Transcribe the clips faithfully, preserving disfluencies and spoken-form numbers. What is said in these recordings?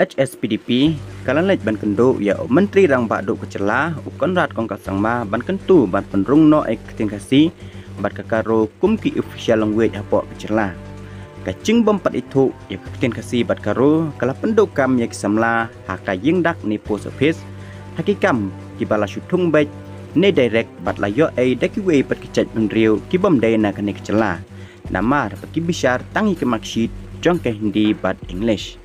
H S P D P ka la leit ban kynduh ïa u Myntri Rangbah Duh ka jylla u Conrad Kongkal Sangma ban kyntu ban pynrung noh ïa ka ktien Khasi bad ka Garo kum ki official language hapoh ka jylla. Ka jingbym pat ithuh ïa ka ktien Khasi bad Garo ka la pynduh kam ïa ki samla ha ka ïing dak ne post office ha ki kam kiba la shu thung beit ne direct bad la ïoh ei da kiwei pat ki jaitbynriew kibym dei na kane ka jylla. Namar ba ki bishar tang ïa ki marksheet jong ka Hindi bad English.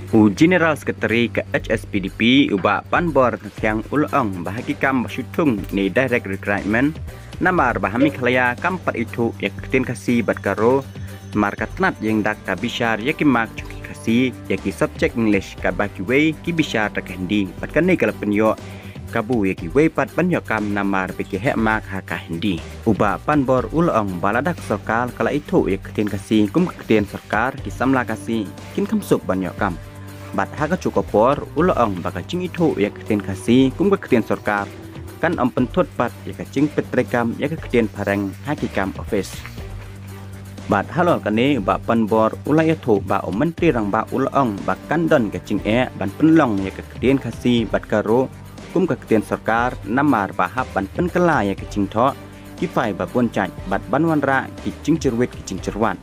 U General Secretary ka H S P D P u Bah Panbor Thiang u la ong ba ha ki kam ba shu thung ne direct recruitment, namar ba ha Meghalaya kam pat ithuh ïa ka ktien Khasi bad Garo, namar ka tnat ïing dak ka bishar ïa ki mark jong ki Khasi ïa ki subject English katba kiwei ki bishar da ka Hindi bad kane ka la pynïoh kabu ïa kiwei pat ban ïoh kam namar ba ki heh mark ha ka Hindi. U Bah Panbor u la ong ba lada ka sorkar ka la ithuh ïa ka ktien Khasi kum ka ktien sorkar, ki samla Khasi kin kham suk ban ïoh kam. Bad ha kajuh ka por u la ong ba ka jingithuh ïa ka ktien Khasi kum ka ktien sorkar kan ym pynthut pat ïa ka jingpyntreikam ïa ka ktien phareng ha ki kam office. Bad halor kane u Bah Panbor u la ïathuh ba u Myntri Rangbah u la ong ba kan don ka jingeh ban pynlong ïa ka ktien Khasi bad Garo kum ka ktien sorkar, namar ba hap ban pynkylla ïa ka jingthoh ki phai ba bun jait bad ban wanrah ki jingjyrwit ki jingjyrwat.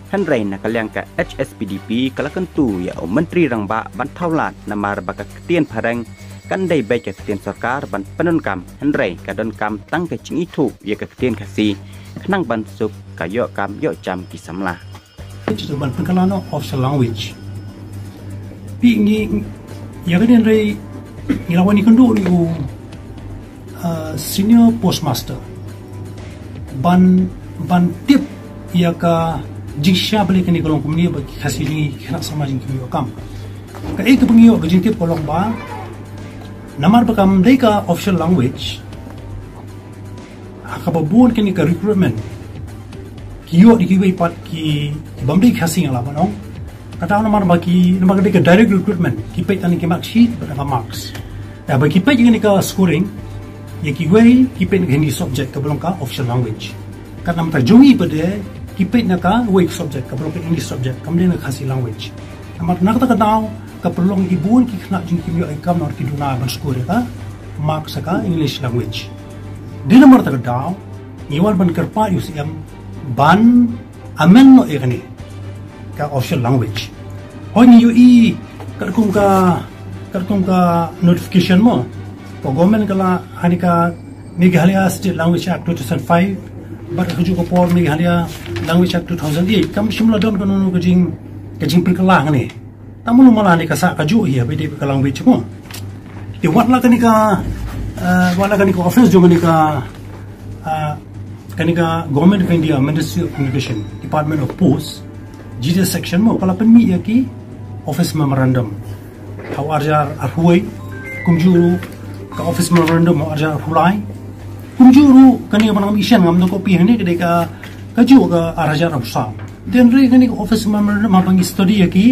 Hynrei na ka liang ka H S P D P ka la kyntu ïa u Myntri Rangbah ban thaw lad namar ba ka ktien phareng kan dei beit ka ktien sorkar ban pyndonkam, hynrei ka donkam tang ka jingithuh ïa ka ktien Khasi khnang ban suk ka ïoh kam ïoh jam ki samla. Ban pynkylla noh official language. Phi ngi ïa ka dien rei ngi la wan ïa kynduh ïa u, uh, senior postmaster ban, ban tip ïa ka jingshisha balei kane ka long kumne ba ki Khasi jong ngi ki khynnah samla jong ngi kim ïoh kam. Kaei kaba ngi ïoh ka jingtip ka long ba namar ba kam dei ka official language, ha kaba bun kane ka recruitment ki ïoh da kiwei pat ki, ki bym dei Khasi, nga lah ban ong. Kata namar ba ki, namar ka dei ka direct recruitment, ki peit tang ïa ki marksheet bad ka marks. Ïa ba ki peit ïa kane ka scoring, ïa kiwei ki peit na ka Hindi subject kaba long ka official language. Ka namar ka jong ngi pat de ki peit na kawei ka subject kaba long ka English subject, kam dei na ka Khasi language. Namar na kata ka daw ka pynlong ïa ki bun ki khynnah jong ngi kim ïoh ei kam namar ki duna ban score ïa ka marks ha ka English language. Dei namar kata ka daw ngi wan ban kyrpad ïa u C M ban amend noh ïa kane ka official language. Hooid, ngi ïohi katkum ka, katkum ka notification mo, ka government ka la, ha kane ka Meghalaya State Language Act two thousand five bad kajuh ka por Meghalaya Language Act two thousand eight, kam shym la don kano kano ka jing, ka jingpynkylla hangne. Tang mano mala ne ka sah kajuh hi haba ïadei bad ka language mo. Te wat la kane ka, eh, wat la kane ka office jong kane ka, eh, kane ka Government of India, Ministry of Communication, Department of Posts, G D S section mo, ka la pynmih ïa ki office memorandum ha u arhajar arphew wei, kumjuh ruh ka office memorandum ha u arhajar arphew lai. Kumjuh ruh kane kaba nang ïashem, ngam don copy hangne, ka dei ka, kajuh ka arhajar arphew saw. Te hynrei kane ka office memorandum haba ngi study ïa ki,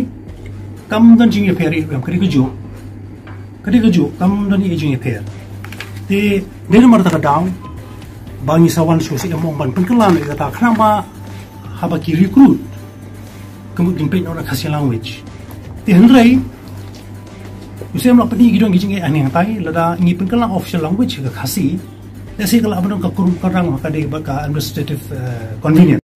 kam don jingïapher ïa, ka dei kajuh. Ka dei kajuh, kam don jingïapher. Te dei namar kata ka daw ba ngi sa wan sha u C M ban pynkylla noh ïa kata, khnang ba haba ki recruit ka mut kin peit noh na Khasi language. Te hynrei u C M la pyni ki don ki jingeh hangne hangtai, lada ngi pynkylla official language ka Khasi, lehse ka lah ban don ka kurum ka rang, ka dei bad ka administrative, eh, convenience.